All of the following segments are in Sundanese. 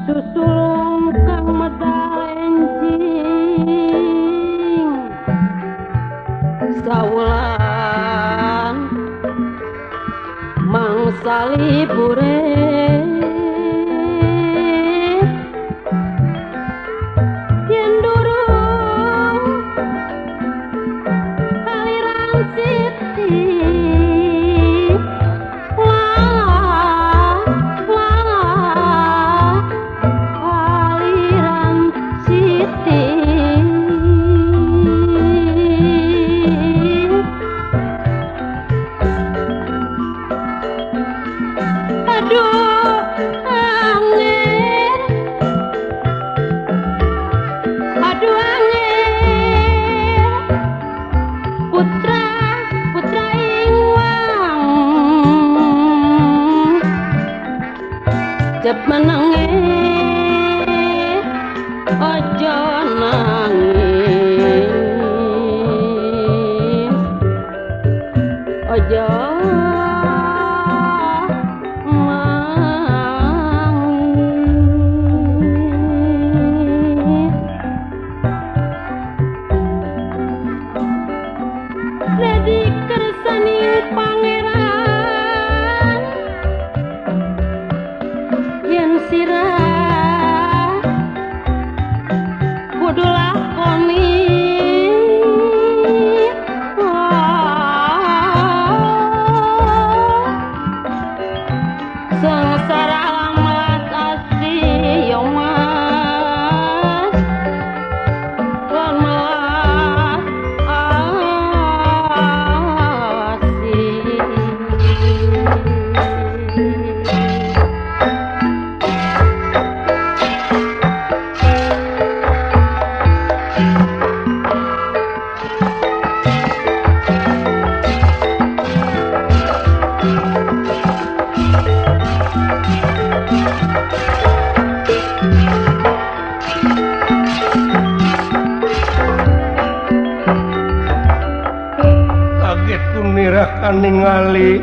Susulung kang medal enjing sawulan mangsa libure yen durung aliran siti wah wah aliran siti. Aduh angin, aduh angin, putra putra ingwang cep menenge ojo nangis, ojo nangis. Kersaning pangeran yen sirah kudu lakoni, sengsara lan asih yo mas lan melas asih. Kaget kunirakan ningali,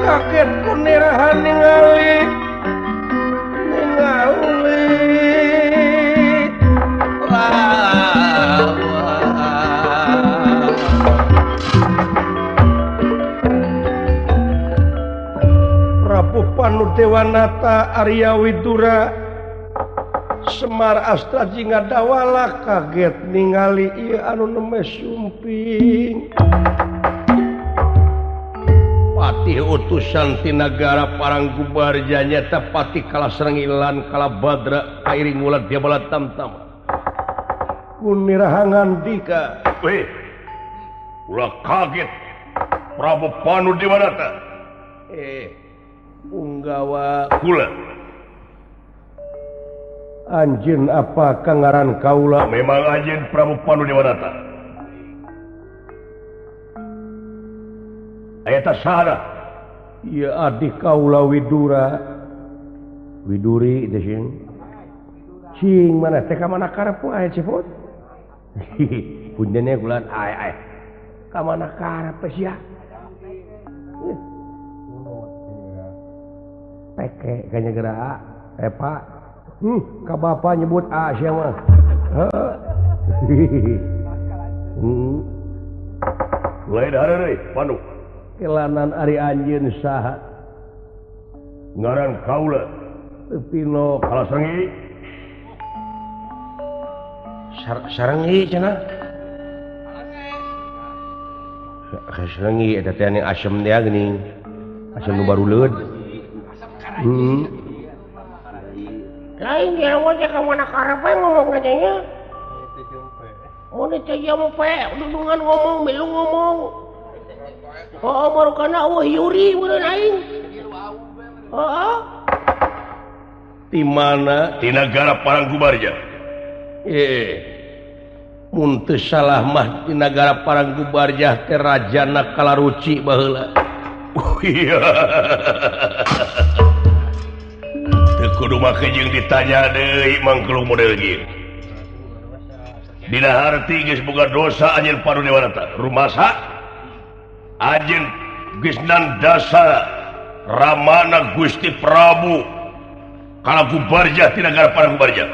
kaget kunirahan ningali, ningali. Wah, wah. Prabu Panudewanata Arya Widura Semar Astra Jingadawala kaget ningali ieu anu neme sumping. Patih utusan ti nagara Paranggubarja nyata Patih Kalasrengilan Kalabadra kairing ulat diabala tamtama. Kunirahangan dika. Weh, ulah kaget Prabu Panudewanata. Unggawa kula. Anjeun apa kangaran kaula? Memang anjeun Prabu Panudewanata. Eta saha? Ieu adik kaula Widura. Widuri teh sing. Cing mana teh ka mana karep aya cepot? Punten kula ae ae. Ka mana karep sia? Peke kayaknya gerak. Pak. Ka bapa nyebut A sia mah. Heeh. Lain hareureuy Panu. Kelanan ari anjeun saha? Ngaran kaula Pino Kalasrengi. Sarengi cenah. Sarengi eta teh anu asem teh geuning. Asem nu baruleud. Lain nyawa teh ka mana karep we ngomong teh nya. Mun teh jampe dudungan ngomong milu ngomong. Oh, baru kana eueuh Yuri meureun aing. Heeh. Di mana? Di nagara Paranggubarja. Mun teu salah mah di nagara Paranggubarja teh rajana Kalaruci baheula. Oh iya. Teu kudu make jeung ditanya deui mangkelung model ieu. Dina harti geus boga dosa anjeun Panudewanata. Rumasa anjeun geus nandasa Ramana Gusti Prabu kalau Gubarja tidak gara para Gubarja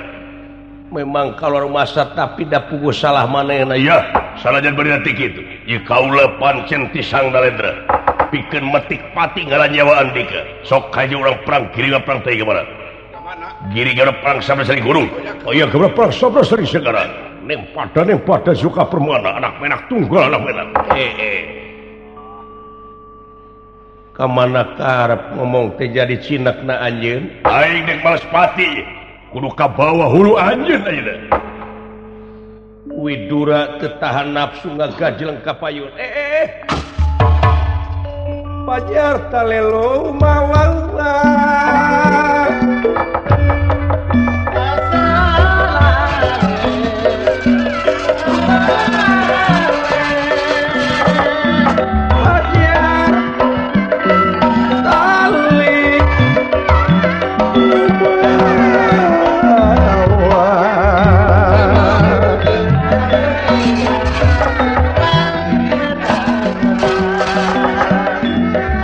memang kalau masa tapi da puguh salah manehna ya sanajan bari nanti kitu ieu kaula pancen ti Sang Nalendra pikeun metik pati ngaran nyawa andika sok haja urang perang giri perang teh ka mana giri gara perang sampai seri gunung oh iya gara perang sampai seri segara neng pada suka permana anak menak tunggal anak menak kamana karep ngomong teh jadi cinakna anjeun aing dek males pati kudu ka bawah hulu anjeun ayeuna Widura teu tahan nafsu ngagajleng ka payun Pajar talelo mawawa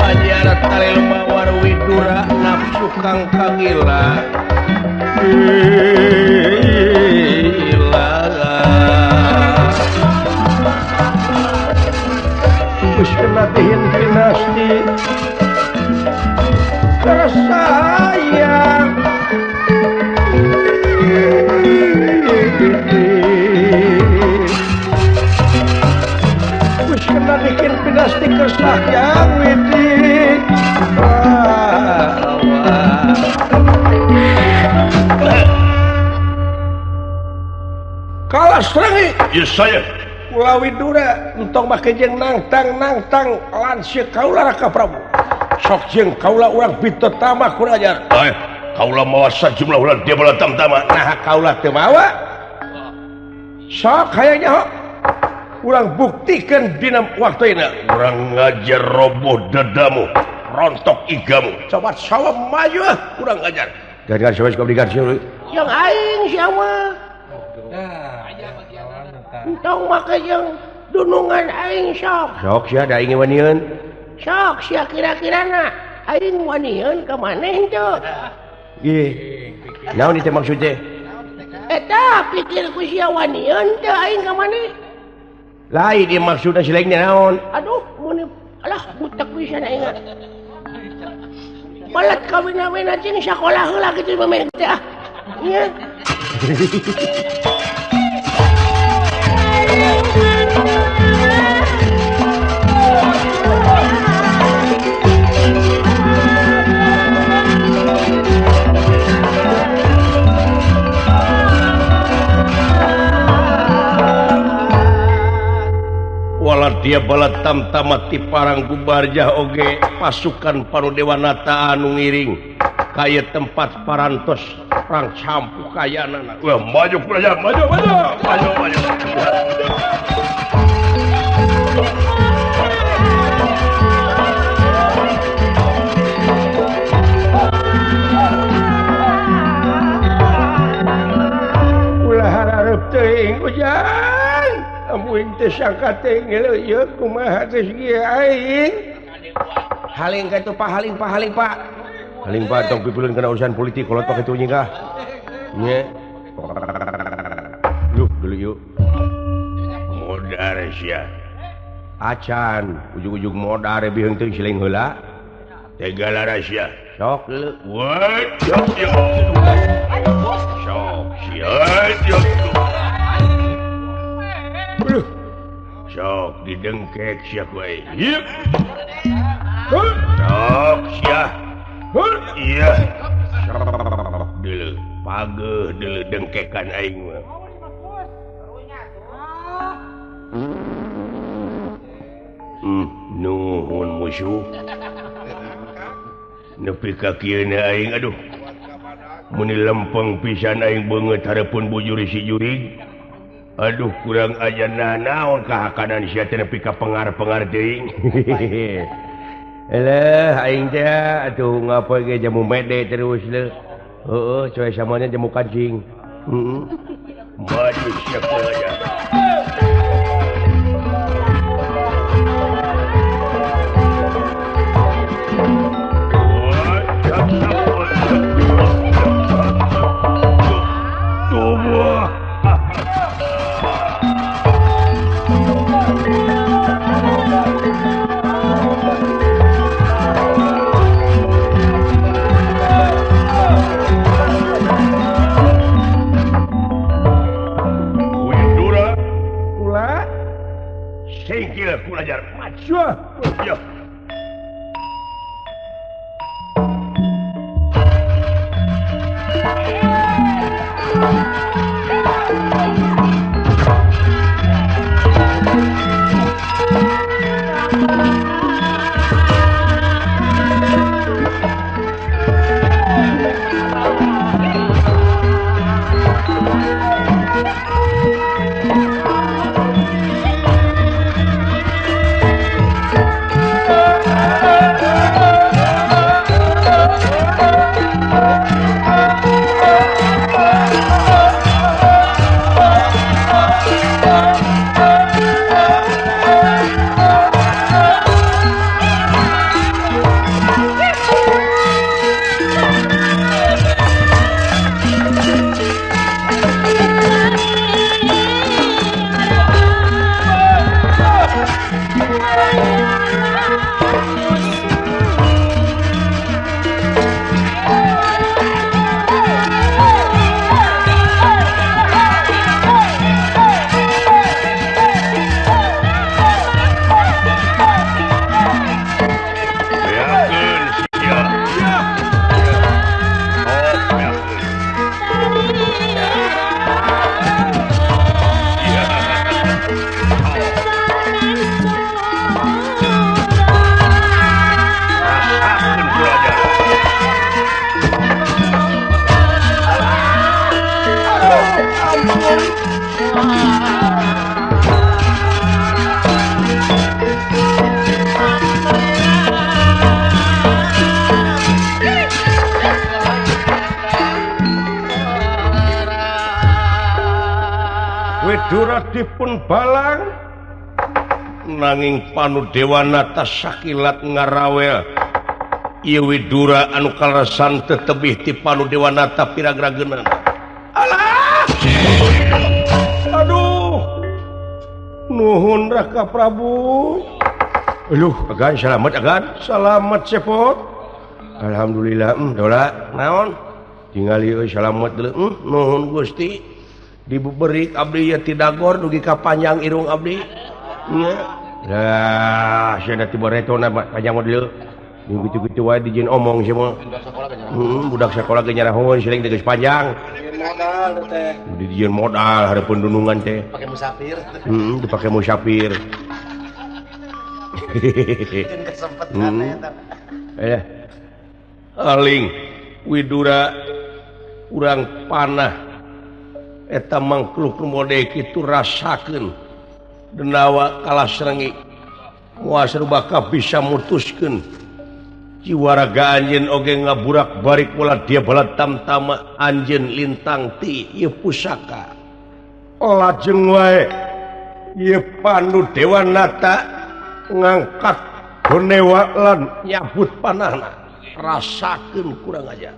Pajar tali Widura nafsu kang kagila geus kena dihin dinasti tersayang geus kena dihin dinasti kersayang widi kalah serangi yes saya Kula Widura entong make jeung nangtang lanseuk kaula Raka Prabu sok jeung kaula urang bitotamah kurang ajar kaula mawa sajumlah ulah dia bola tamtama nah kaula teu mawa sok hayang nyaho urang buktikeun dina waktu ini urang ngajar roboh dadamu rontok igamu coba sawah maju kurang ajar gagal coba coba digaji yang aing siapa entong make jeung dunungan aing sok sok sia da aing wanian sok sia kira-kirana aing wanian ka maneh henteu ih naon ieu teh maksud teh eta pikir ku sia wanian teu aing ka maneh lain ieu maksudna si lain naon aduh mun alah butek pisan aing balat kawin-awin cing sakola heula kitu mah teh ah nya Wala dia balat tamtama ti parang Gubarjah oge pasukan Panudewanata anu ngiring kaya tempat parantos perang campuh kayanana. Wah, maju kurang maju maju maju maju. Ulah hareup teuing ujang. Amuing teh sangka teh ngeuleuh ieu kumaha teh ieu aing. Haling ka itu Pak, haling Pak, haling Pak. Haling Pak tong pipilun kana urusan politik kolot pak kitu nyingkah. Nya. Yuk dulu yuk. Modar sia. Acan ujug-ujug modar biheng teuing siling heula. Tega lara sia. Sok leuh. Wah, yok yok. Sok sia yok. Sok didengkek sia ku aing. Sok sia. Iya. Sok deuleu, pageuh deuleu dengkekan aing mah. Nuhun musuh. Nepi ka kieu aing aduh. Mun lempeng pisan aing beungeut hareupeun bujur si jurig. Aduh kurang aja naon kahakanan sia teh nepi ka pengar-pengar teuing. Eleh aing teh atuh ngapa ge jamu mede terus leuh. Heueuh coy samanya jamu kancing. Heeh. Maju sia aja. Widura dipun balang nanging Panudewanata sakilat ngarawel ieu Widura anu kaleresan tetebih ti Panudewanata piragrageunana. Alah, aduh, nuhun Raka Prabu. Aduh, agan selamat agan, selamat cepot. Alhamdulillah, dola naon tingali euy selamat deuleu. Nuhun Gusti. Diberi abdi ya tidagor dugi ka panjang irung abdi. Nya. Lah, sia da tibaretona panjang mah deuleu. Gitu-gitu wae dijieun omong sia mah. Budak sakola ge nyarahun siling teh geus panjang. Modal teh. Dijieun modal hareupeun dunungan teh. Pake musafir. Dipake musafir. Kesempetan eta. Aling Widura urang panah eta mangkluk mode kitu rasakeun denawa kalasrengi moal serubaka bisa mutuskeun jiwaraga anjeun oge ngaburak barik pola dia balat tamtama anjeun lintang ti ieu pusaka lajeng wae ieu Panudewanata ngangkat gonewa lan nyabut panahna rasakeun kurang aja.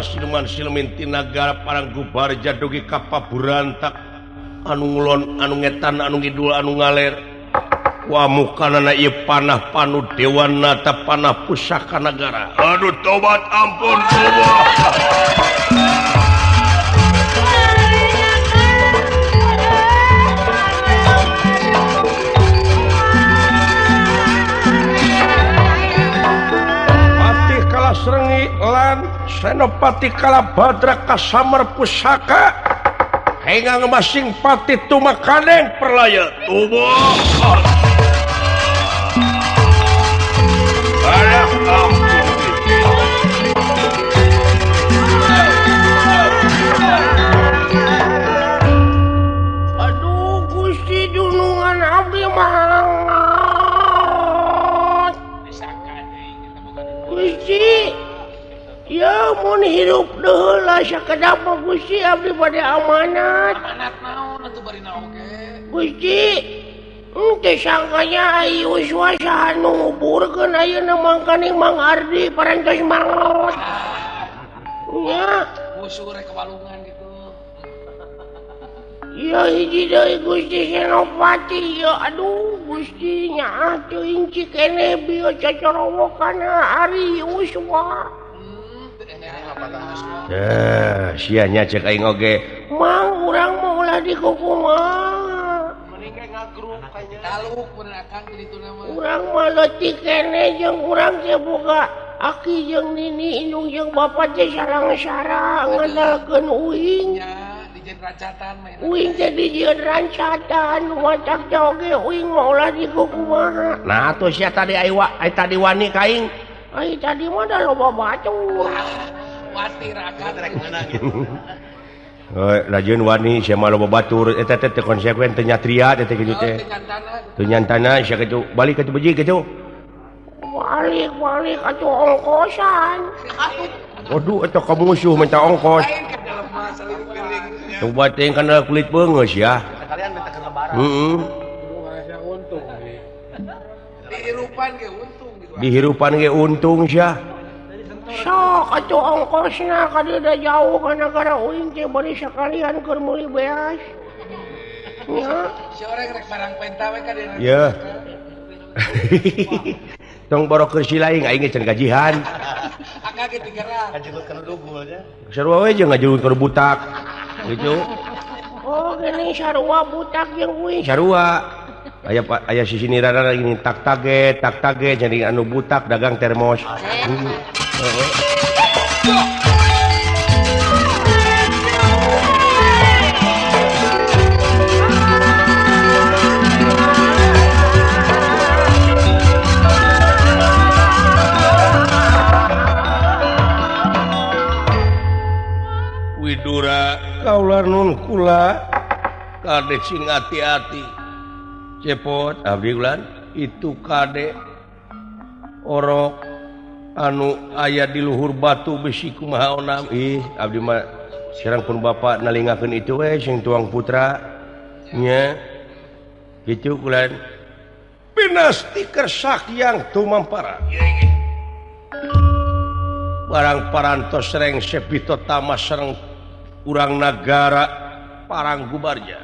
Siluman silmin tinagara parang gubarja dugi ka paburantak anu ngulon anu ngetan anu ngidul anu ngaler wamukanana ieu panah Panudewanata panah pusaka nagara. Aduh tobat ampun tobat. Patih Kalasrengi lan Senopati Kalabadra kasamar pusaka hingga ngemasing pati tumakaneng perlaya tubuh. Alah ampun. Aduh Gusti dunungan abdi mah. Gusti ya mun hirup deheula sakedap mah Gusti abdi bade amanat. Amanat naon atuh barina oge. Gusti teu sangkanya ai Yuswa saha nu nguburkeun ayeuna mangkaning Mang Ardi parantos mangrot. Nya musuh rek walungan gitu. Ya hiji deui Gusti Senopati ya aduh Gusti nyaah teuing cik keneh bieu cacorowokanna Ari Yuswa. Sia nya cek aing oge. Mang urang mah ulah dikukumaha. Urang mah leutik keneh jeung urang teh boga aki jeung nini indung jeung bapa teh sarang-sarang ngandalkeun uing. Uing teh dijieun rancatan matak teh oge uing mah ulah dikukumaha. Nah atuh sia tadi ai tadi wani ka aing. Ai tadi mah da loba batur. Watir akan rek meunang gitu. Heuh, lajeun wani sia mah loba batur eta teh konsekuen teu nyatria teh kitu teh. Teu nyantana sia kitu balik ka beji kitu. Balik-balik atuh ongkosan. Waduh eta ka musuh minta ongkos. Coba teh kana kulit beungeus ya. Sekalian minta ke lebaran. Heeh. Dihirupan ge untung gitu. Dihirupan ge untung sia. Sok atuh ongkosna ka dieu da jauh ka nagara uing teh bari sakalian keur meuli beas. Nya. Si oreng rek barang penta we ka dieu. Ye. Tong borok keur silaing aing ge can gajihan. Akang ge tigerak. Ngajenggut kana dugul nya. Sarua we jeung ngajenggut kana butak. Gitu. Oh geuning sarua butak jeung uing. Sarua. Aya aya sisi rara gini tak tage jadi anu butak dagang termos. Widura kaula nun kula kade sing hati-hati cepot abdi ulan itu kade orok anu aya di luhur batu besi kumaha onam ih abdi mah serang pun bapak nalingakeun itu we sing tuang putra nya kitu ulan pinasti kersak yang tumampara barang parantos reng sepito tamas sareng urang nagara parang gubarja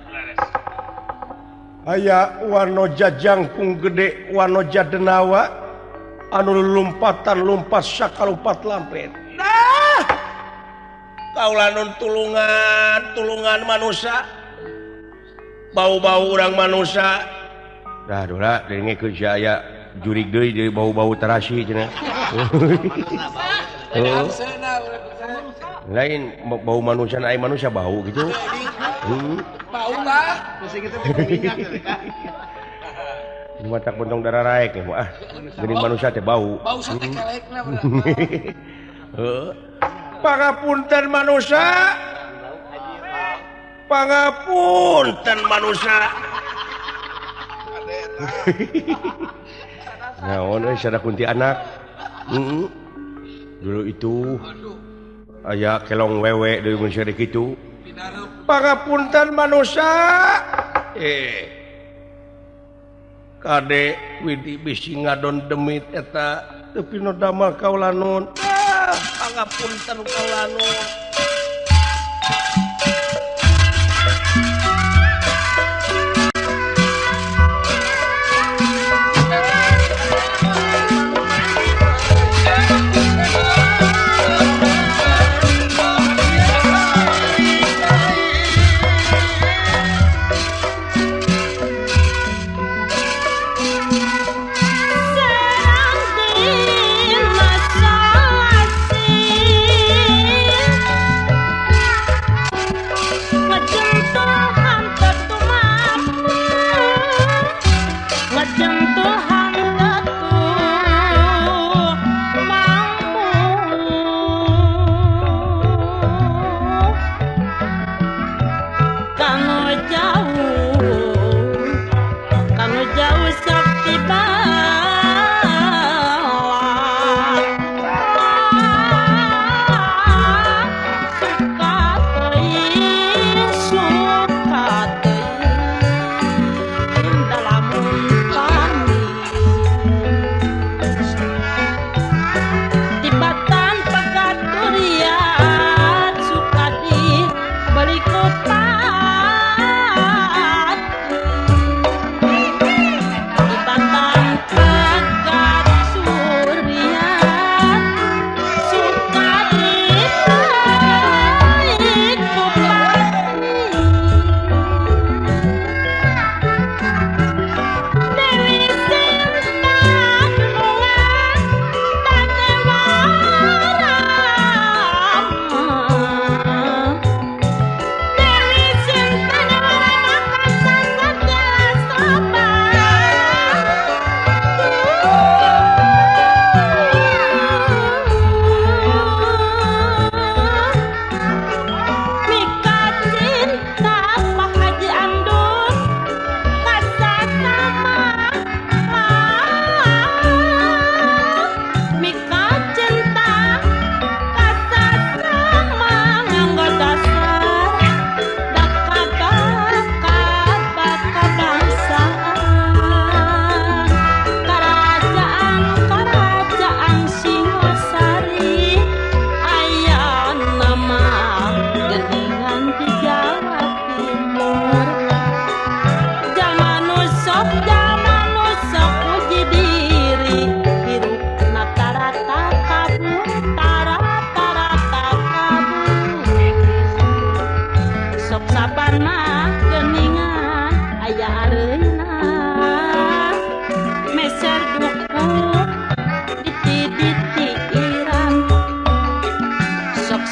aya wanoja jangkung gede wanoja denawa anu lompatan lompat sakalompat lampet nah kaula nun tulungan tulungan manusia bau-bau urang manusia dah dola dengekeun si aya jurig deui deui bau-bau terasi cenah. Oh. Lain bau manusia ai manusia bau gitu. Bau lah. Matak bontong darah raek ya, ah. Geuning manusia teh bau. Bau sate kelekna. Heeh. Pangapunten manusia. Pangapunten manusia. Naon euy sada kuntianak. Heeh. Dulu itu aya kelong wewe deui mun sia kitu. Pangapunten manusia. Kade widi bisi ngadon demit eta teu pino damel kaula nun. Ah, pangapunten kaula nun.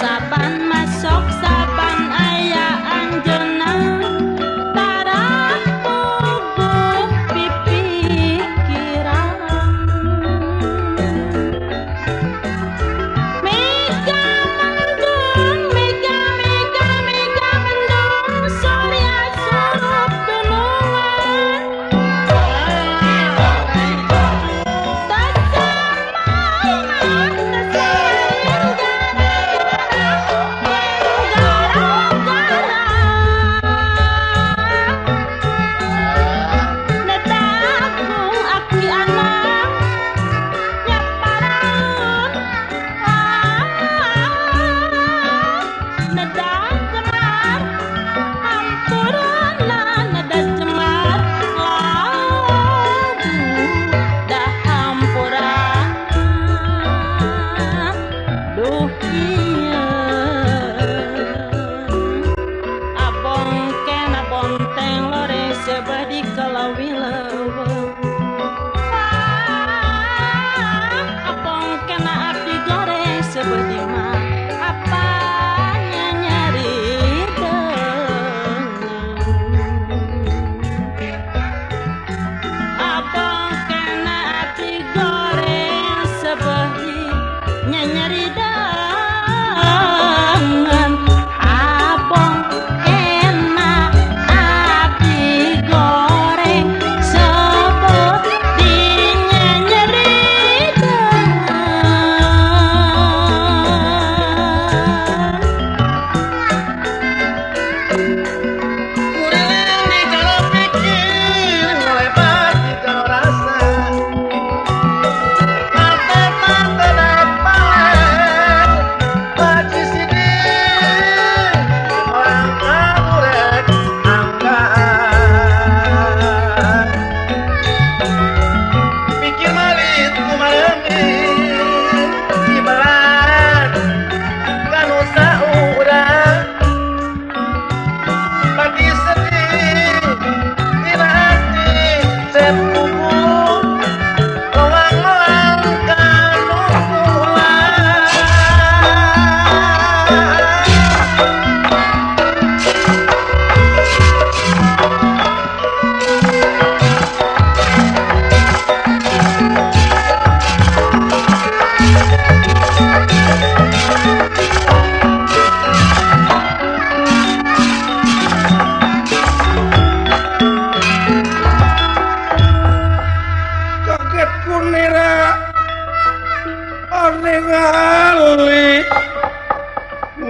Saban masuk saban aya anjeunna tarah puguh pipikiran. Mega mendung, mega mega mega mendung, surya surup gunungan.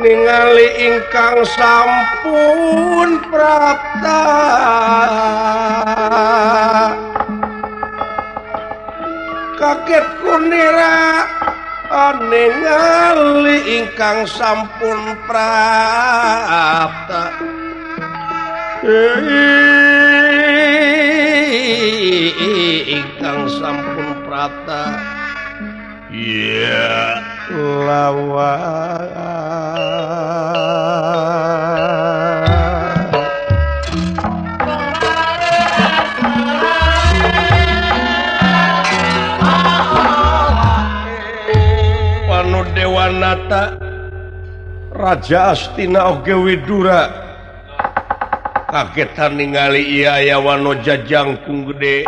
Ningali ingkang sampun prapta, kaget kunira ningali ingkang sampun prapta. Ingkang sampun prapta, iya lawan. Dewanata Raja Astina oge Widura kagetan ningali ieu aya wanoja jangkung gede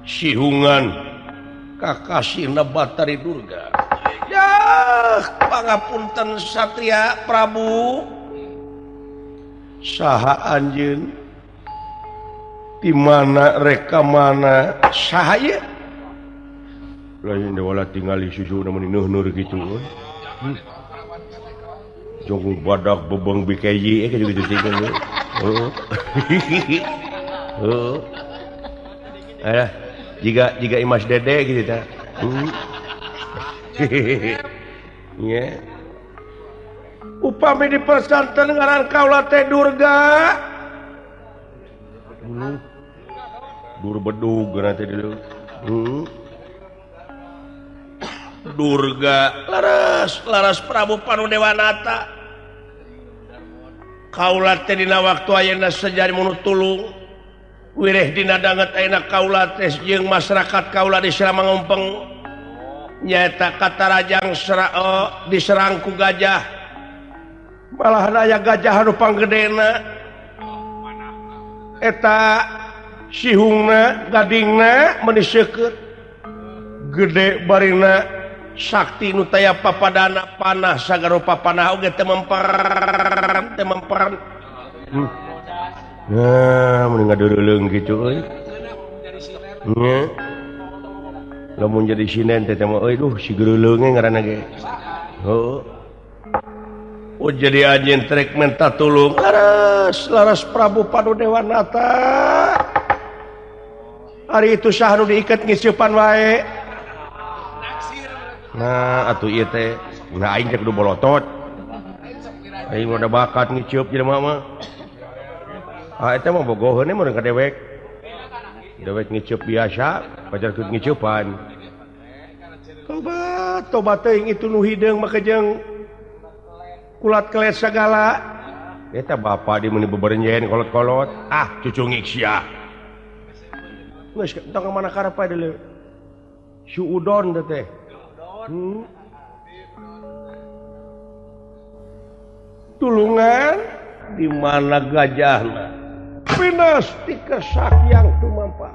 sihungan kakasihna Batari Durga. Yah, pangapunten Satria Prabu, saha anjeun di mana reka mana saha ieu? Lain dewala tingali susu namun nur gitu. Jongkong badak bebeng BKJ kayak gitu sih kan. Heeh. Jika Imas Dede gitu ta. Nya. Upami dipersanten ngaran kaula teh Durga. Dulu. Dur bedug geuna teh dulu. Durga laras laras Prabu Panudewanata kaula teh dina waktu ayeuna sejari munu tulung wireh dina danget ayeuna kaula teh jeung masyarakat kaula di Siramangompeng Nyaeta katarajang diserang ku gajah. Malahan aya gajah anu panggedena. Eta sihungna gadingna meuni seukeut. Gede barina sakti nu taya papadana panah sagarupa panah oge teu memper teu memper. Nah, mun ngadureuleueng kitu euy. Nya. Lamun jadi sinen teh mah euy duh si geureuleung ngaranna ge. Heuh. Oh jadi anjeun trek menta tulung. Laras, laras Prabu Panudewanata. Ari itu saha nu diiket ngisieupan wae. Nah, atuh ieu teh nah aing teh kudu bolotot. Aing mah da bakat ngiceup jelema mah. Ah eta mah bogoheun mun ka dewek. Dewek ngiceup biasa, pacar keur ngiceupan. Tobat, tobat teuing itu nu hideung mah jeung kulat kelet sagala. Eta bapa di meuni beberenjen kolot-kolot. Ah, cucungik sia. Geus tong ka mana karep bae deuleu. Suudon teh. Tulungan di mana gajahna? Pinastika sakyang tumampah.